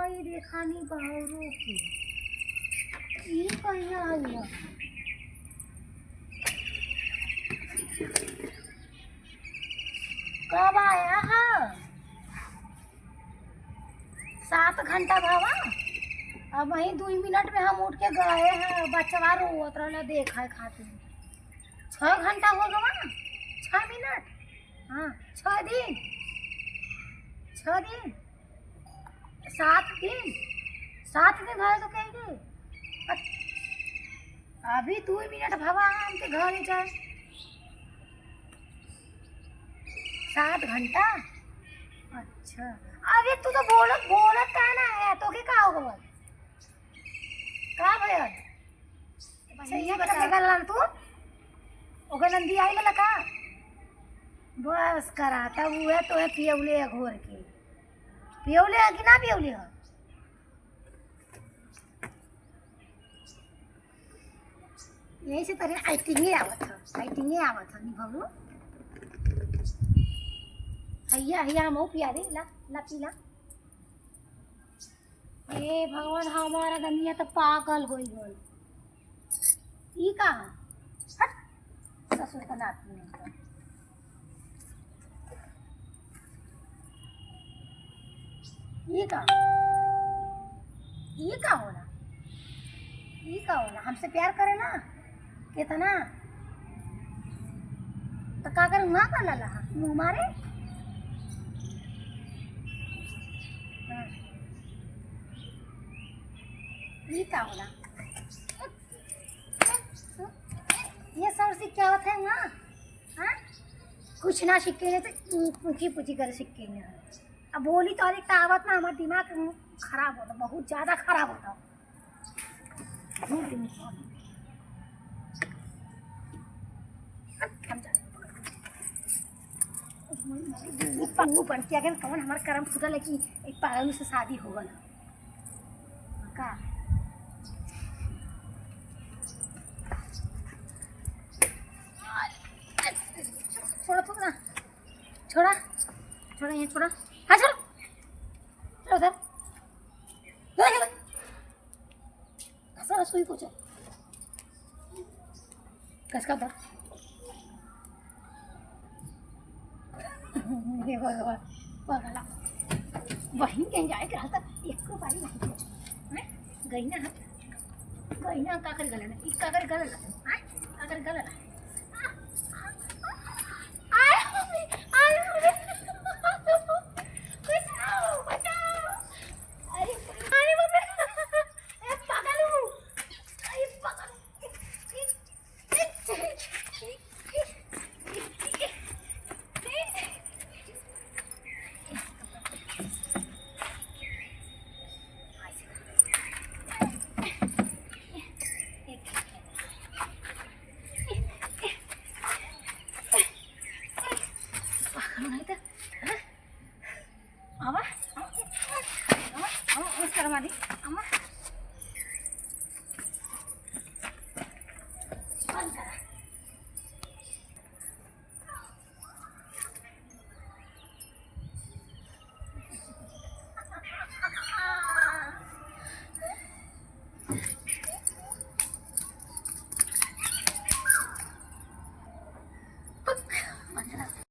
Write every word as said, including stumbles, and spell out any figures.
आई देखा नी बहरो के। ई कहिया आई है? कब आया है? सात घंटा भवा। अब वही दुई मिनट में हम उठ के गए हैं, बचवा रोवत रहला, देखा है खातिर। छह घंटा हो गवा, छह मिनट, हाँ, छह दिन, छह दिन, सात दिन, सात दिन है तो कहेंगे। अ-, अभी दुई मिनट भवा हमके घर जाए। सात घंटा? अच्छा। अरे तू तो बोलत, बोलत का ना है, तोके का हो गवा? का भयल? अच्छा, ये बता। गलल तू? ओकर नंदी आई वाला का? बस करा, तब उहे तोहे पियौले है घोर के। पियौले है कि ना पियौले है? यही से तोरे acting ही आवत है, acting ही आवत है, निभवलू। हैया, हैया, हमहू पिया दे, ला, ला, पी ला। हे भगवान, हमारा दमिया तो पागल होई गल। ई का? हट, ससुर का नाती नहीं तो। ई का? ई का होला? ई का होला? हमसे प्यार करे ना? कितना? तो का करे, वहाँ का लला? मुँह मारे? हाँ। ई का होला? ये सब सीख के आवत है वहाँ? हाँ? कुछ ना सीख के, तो पूछी पूछी कर सीख के यहाँ। अब बोली तो एक आवत ना, हमार दिमाग खराब होता, बहुत ज्यादा खराब होता। मुँह बन के अगर कौन हमार करम फूटल है कि एक पागल से शादी हो गल का? छोड़ा, छोड़ा, छोड़ा, छोड़ा, ये छोड़ा, हाँ, छोड़ा, छोड़ा उधर। घसा, घसा, सुई पोछा। कसका उधर। हे भगवान, पगला। बहिन के जाए के रहता, एको बारी नहीं। हैं? गई ना, गई ना, का कर गलन? ई का कर गलन? हैं? का कर गलन? आय, आय, आय, आय, बचाओ, बचाओ। अरे, अरे बाप रे। ए, पागल हूँ। ए, पागल। आवा, आवा, आवा, आवा, नमस्कार मारी, आवा।